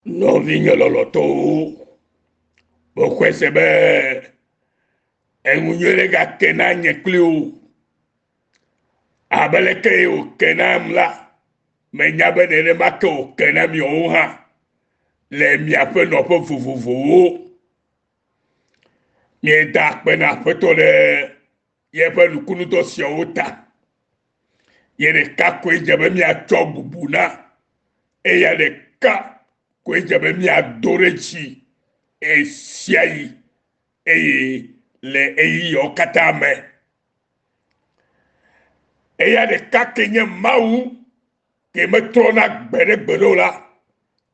Nɔvinye lɔlɔ̃tɔwo, mexɔe se be enu nyui ɖe gake na nye kpli wò. Abe leke wòke nam la, menya be nenema ke wòke na miawo hã le miaƒe nɔƒe vovovowo. Míeda akpe na Aƒetɔ ɖe yeƒe nukunudɔ siawo ta. Ye ɖeka koe dze be míatsɔ bubu na. Eya ɖeka koe dze be míado ɖe dzi ɣesiaɣi eye le ɣeyiɣiawo katã me. Eya ɖeka ke nye Mawu ke metrɔna gbeɖegbeɖe o la.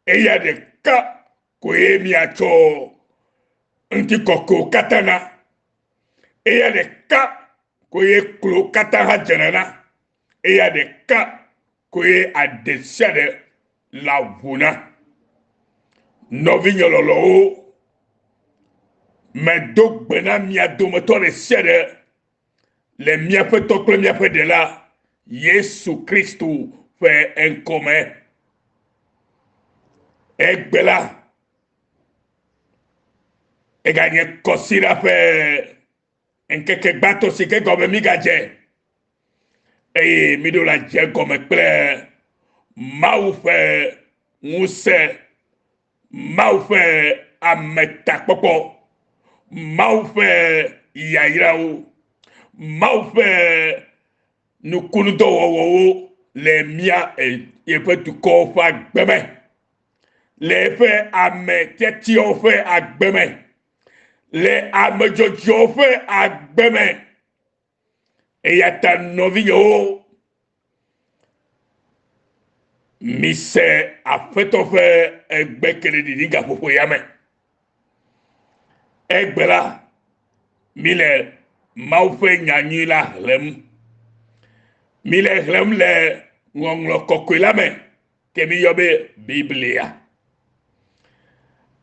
Eya ɖeka koe míatsɔ ŋutikɔkɔewo katã na. Eya ɖeka koe klo katã hã dzena na. Eya ɖeka koe aɖe sia ɖe le aʋu na. Nɔvinye lɔlɔ̃wo, medo gbe na mia dometɔ ɖe sia ɖe le míaƒe Tɔ kple míaƒe Ɖela Yesu Kristo ƒe ŋkɔme. Egbe la, eganye kɔsiɖa ƒe ŋkeke gbãtɔ si ke gɔme mígadze eye míɖo la dze gɔme kple Mawu ƒe ŋusẽ, Mawu ƒe ametakpɔkpɔ, Mawu ƒe yayrawo, Mawu ƒe nukunudɔwɔwɔwo le mía eƒe dukɔwo ƒe agbe me, le eƒe ame tiatiawo ƒe agbe me, le ame dzɔdzɔewo ƒe agbe me. Eya ta nɔvinyewo, mise Aƒetɔ ƒe egbe keɖeɖiɖi gaƒoƒo ya me. Egbe la, mile Mawu ƒe nyanyui la xlẽm. Mile xlẽm le ŋɔŋlɔ kɔkɔe la me ke miyɔ be Biblia.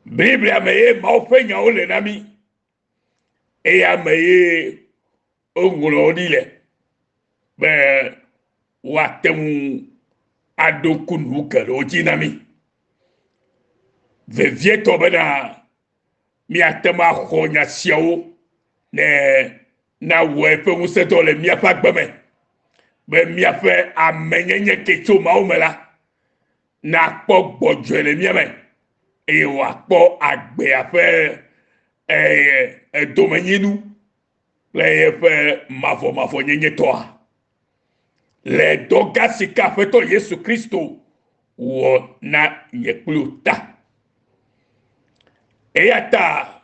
Biblia me ye Mawu ƒe nyawo le na mí. Eya me ye woŋlɔ wo ɖi le be woate ŋu aɖo ŋku nu geɖewo dzi na mí. Vevietɔ bena míate ŋu axɔ nya siawo ne nawɔ eƒe ŋusẽdɔ le míaƒe agbe me be míaƒe amenyenye ke tso Mawu me la nakpɔ gbɔdzɔe le mía me eye wòakpɔ agbea ƒe domenyinu kple eƒe mavɔmavɔnyenye tɔa. Le dɔ gã si ke Aƒetɔ Yesu Kristo wɔ na nye kpli wò ta. Eya ta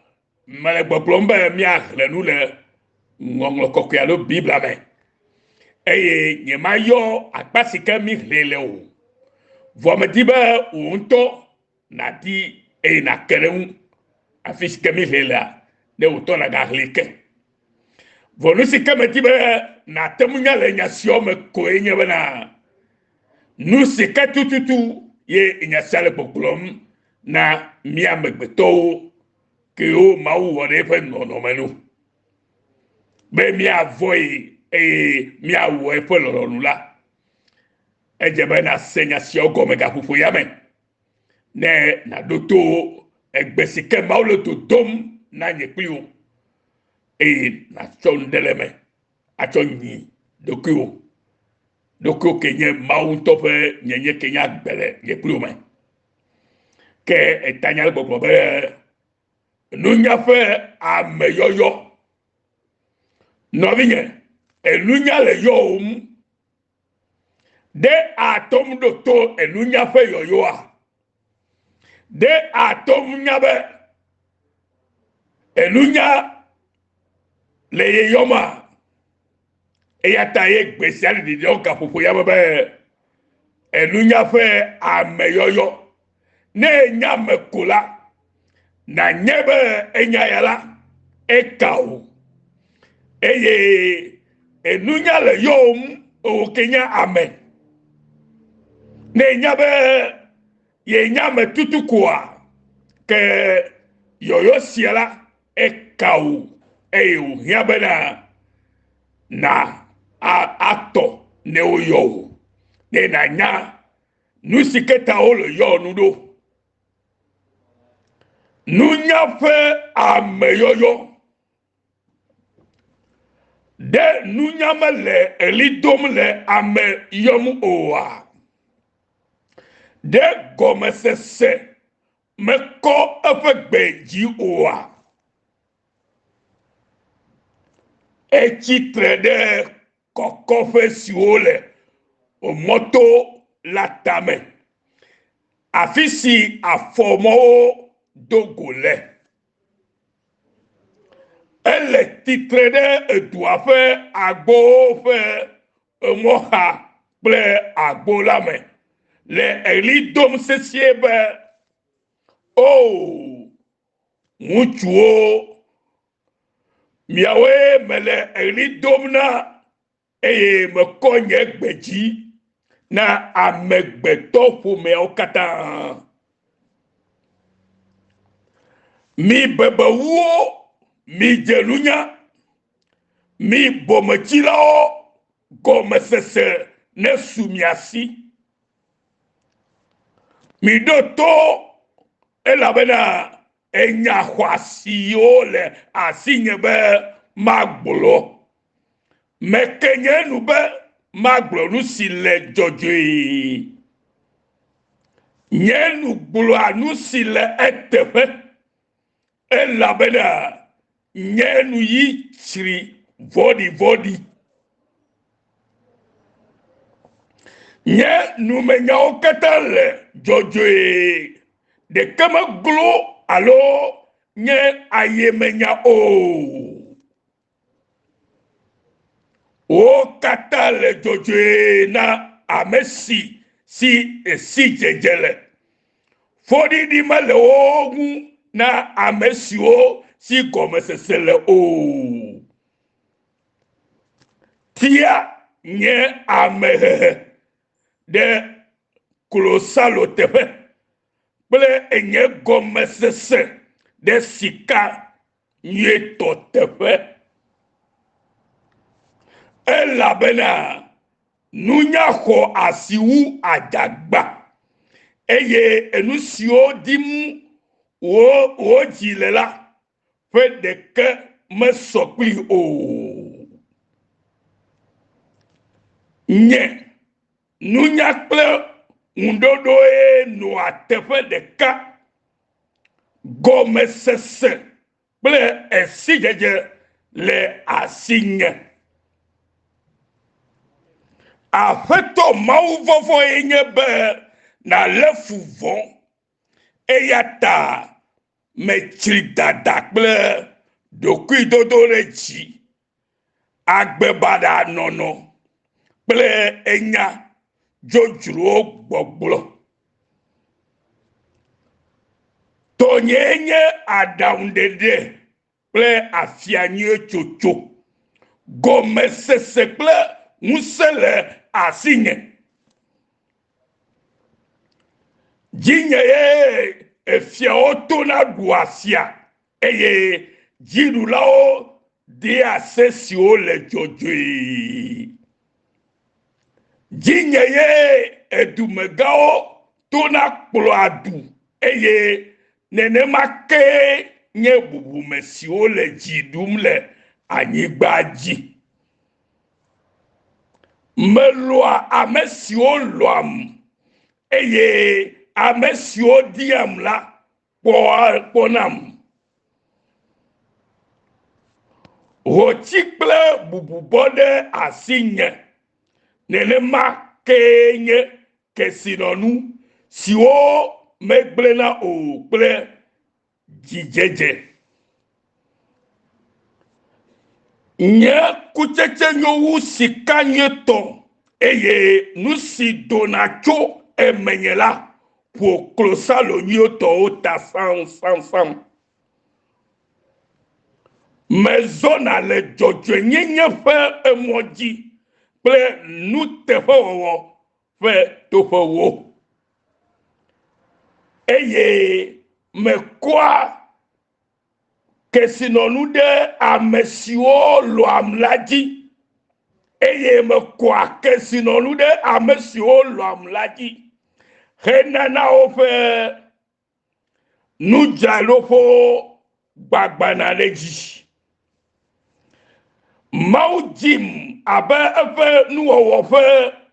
mele gbɔgblɔm be míaxlẽ nu le Ŋɔŋlɔ Kɔkɔe alo Biblia me eye nyemayɔ akpa si ke míxlẽe le o. Vɔ medi be wò ŋutɔ nàdi eye nàke ɖe eŋu afi si ke míxlẽe lea, ne wò ŋutɔ nàgaxlẽe ke. Vɔ nu si ke medi be nàte ŋu nya le nya siawo me koe nye bena nu si ke tututu ye nya sia le gbɔgblɔm na mía amegbetɔwo kewo Mawu wɔ ɖe eƒe nɔnɔme nu be míavɔ̃e eye míawɔ eƒe lɔlɔ̃nu la, edze be nàse nya siawo gɔme gaƒoƒo ya me ne nàɖo to egbe si ke Mawu le dodom na nye kpli wò eye nàtsɔ nu ɖe le eme atsɔ nyi ɖokuiwò. Ɖokuiwò ke nye Mawu ŋutɔ ƒe nyenye ke nye agbe le nye kpli wò me. Ke etanya le gbɔgblɔ be nunya ƒe ameyɔyɔ. Nɔvinye, enunya le yɔwòm. Ɖe àte ŋu ɖo to enunya ƒe yɔyɔa? Ɖe àte ŋu nya be enunya le ye yɔma? Eya ta ye gbe sia le ɖiɖiam gaƒoƒo ya me be enunya ƒe ameyɔyɔ. Ne enya ame ko la, nànya be enya ya la, eka wò. Eye enunya le yɔwòm ewò ke nye ame. Ne enya be yenya ame tutu koa, ke yɔyɔ sia la, eka wò eye wòhiã bena na atɔ ne woyɔ wò. Ne nànya nu si ke ta wole yɔ nu ɖo. Nunya ƒe ameyɔyɔ. Ɖe nunya mele ɣli dom le ame yɔm oa? Ɖe gɔmesese mekɔ eƒe gbe dzi oa? Etsi tre ɖe kɔkɔƒe siwo le mɔto la tame, afi si afɔmɔwo do go le. Ele tsitre ɖe edua ƒe agbowo ƒe mɔxa kple agbo la me le ɣli dom sesĩe be, O ŋutsuwo, miawoe mele ɣli dom na eye mekɔ nye gbe dzi na amegbetɔ ƒomeawo katã. Mi bebewuwo, midze nunya, mi bometsilawo, gɔmesese nesu mia si. Miɖo to elabena enya xɔasiwo le asinye be magblɔ. Meke nye nu be magblɔ nu si le dzɔdzɔe. Nye nu gblɔa nu si le eteƒe elabena nye nu yi tsri vɔ̃ɖivɔ̃ɖi. Nye numenyawo katã le dzɔdzɔe, ɖeke meglo alo nye ayemenya o. Wo katã le dzɔdzɔe na ame si si sidzedze le. Fɔɖiɖi mele wo ŋu na ame siwo si gɔmesese le o. Tia nye amehehe ɖe klosalo teƒe kple nye gɔmesese ɖe sika nyuitɔ teƒe. Elabena nunya xɔ asi wu adzagba, eye enu siwo dim wò wò dzi le la ƒe ɖeke mesɔ kplii o. Nye nunya kple ŋuɖoɖoe nɔa teƒe ɖeka. Gɔmesese kple esidzedze le asinye. Aƒetɔ Mawu vɔvɔ̃e nye be nàlé fu vɔ̃, eya ta metsri dada kple ɖokuidodoɖedzi, agbe baɖa nɔnɔ kple enya dzodzrowo gbɔgblɔ. Tɔnyee nye aɖaŋuɖeɖe kple afia nyui tsotso. Gɔmesese kple ŋusẽ le asinye. Dzinye ye efiawo tona ɖua fia eye dziɖulawo dea se siwo le dzɔdzɔe. Dzinye ye edumegãwo tona kplɔa du eye nenema kee nye bubume siwo le dzi ɖum le anyigba dzi. Melɔ̃a ame siwo lɔ̃am eye ame siwo diam la kpɔa kpɔnam. Ŋɔti kple bubu bɔ ɖe asinye, nenema kee nye kesinɔnu siwo megblẽna o kple dzidzedze. Nye kutsetse nyo wu sika nyuitɔ, eye nu si dona tso emenye la ƒo klosalo nyuitɔwo ta sãsãsã. Mezɔna le dzɔdzɔenyenye ƒe mɔ dzi kple nuteƒewɔwɔ ƒe toƒewo, eye mekɔa kesinɔnu ɖe ame siwo lɔ̃am la dzi, eye mekɔa kesinɔnu ɖe ame siwo lɔ̃am la dzi henana woƒe Nudzraɖoƒewo gbagbana ɖe edzi. Mawu dzim abe eƒe nuwɔwɔ ƒe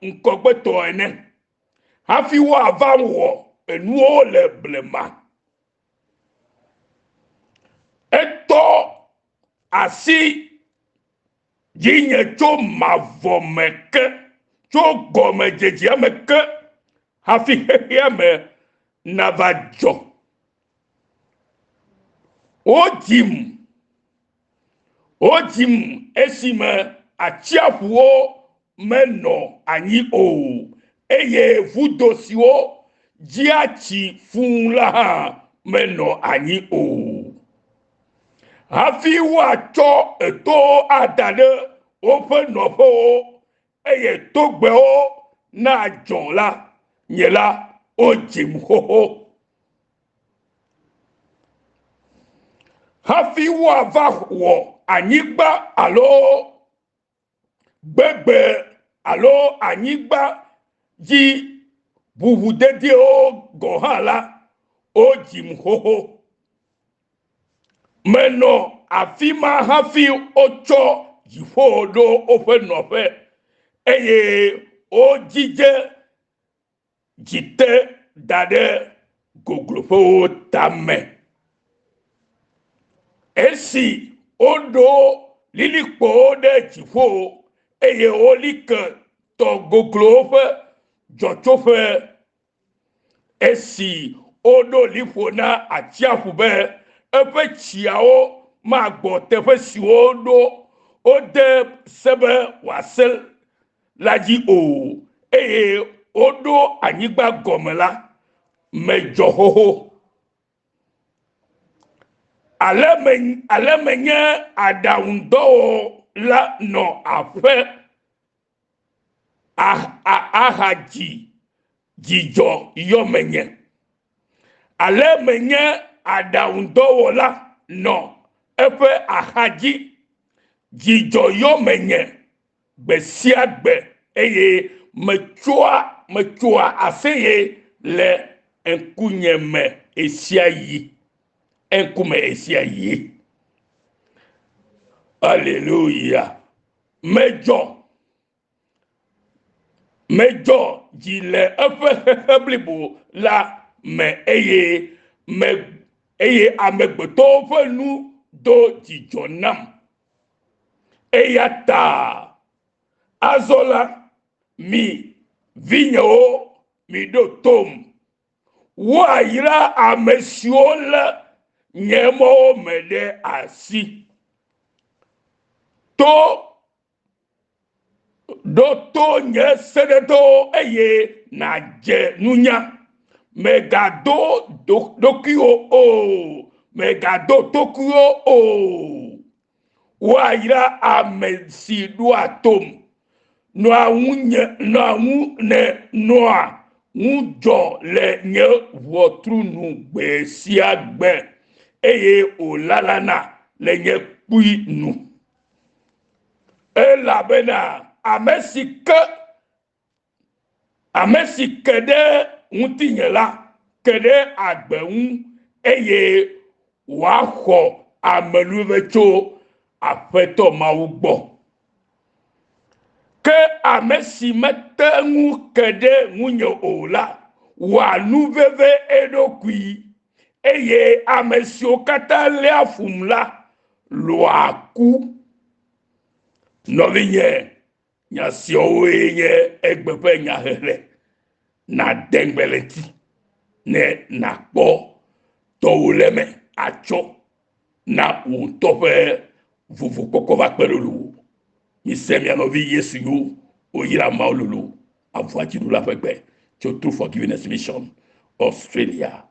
ŋgɔgbetɔ ene hafi woava wɔ enuwo le blema. Etɔ asi dzinye tso mavɔ me ke, tso gɔmedzedzea me ke hafi xexea me nava dzɔ. Wodzim, wodzim esime atsiaƒuwo menɔ anyi o, eye vudo siwo dzia tsi fũu la hã menɔ anyi o. Hafi woatsɔ etowo ada ɖe woƒe nɔƒewo eye togbɛwo nadzɔ la, nye la, wodzim xoxo. Hafi woava wɔ anyigba alo gbegbe alo anyigba dzi ʋuʋudediwo gɔ̃ hã la, wodzim xoxo. Menɔ afi ma hafi wotsɔ dziƒo ɖo woƒe nɔƒe eye wodzidze dzite da ɖe gogloƒewo tame. Esi woɖo lilikpowo ɖe dziƒo eye woli ke tɔ goglowo ƒe dzɔtsoƒe, esi woɖo liƒo na atsiaƒu be eƒe tsiawo magbɔ teƒe siwo ɖo wode se be wòase la dzi o, eye woɖo anyigba gɔme la, medzɔ xoxo. Ale me, ale menye aɖaŋudɔwɔla nɔ aƒe ahadzi dzidzɔ yɔ menye. Ale menye aɖaŋudɔwɔla nɔ eƒe axadzi dzidzɔ yɔ menye gbe sia gbe eye metsoa metsoa aseye le ŋkunye me ɣesiaɣi. Ŋkume ɣesiaɣi. Aleluya. Medzɔ medzɔ dzi le eƒe xexe blibo la me eye me eye amegbetɔwo ƒe nu do dzidzɔ nam. Eya ta azɔ la, mi vinyewo, miɖo tom. Woayra ame siwo lé nye mɔwo me ɖe asi. To ɖo to nye sededewo eye nàdze nunya. Mègado ɖokuiwò o, mègado tokuiwo o. Woayra ame si ɖoa tom, nɔa ŋunye, nɔa ŋu ne nɔa ŋudzɔ le nye ʋɔtru nu gbe sia gbe eye wòlalana le nye kpui nu. Elabena ame si ke ame si ke ɖe ŋutinye la ke ɖe agbe ŋu eye wòaxɔ amenuveve tso Aƒetɔ Mawu gbɔ. Ke ame si mete ŋu ke ɖe ŋunye o la wɔa nuveve eɖokui, eye ame siwo katã léa fum la lɔ̃a ku. Nɔvinye, Nya siawoe nye egbe ƒe nyahehe. Nàde ŋugble le ŋuti ne nàkpɔ tɔwò le eme atsɔ na wò ŋutɔ ƒe vovokpɔkpɔ va kpe ɖe loo. Mise mia nɔvi Yesu yo woyra Mawu lolo avua dziɖula ƒe gbe tso True Forgiveness Mission, Australia.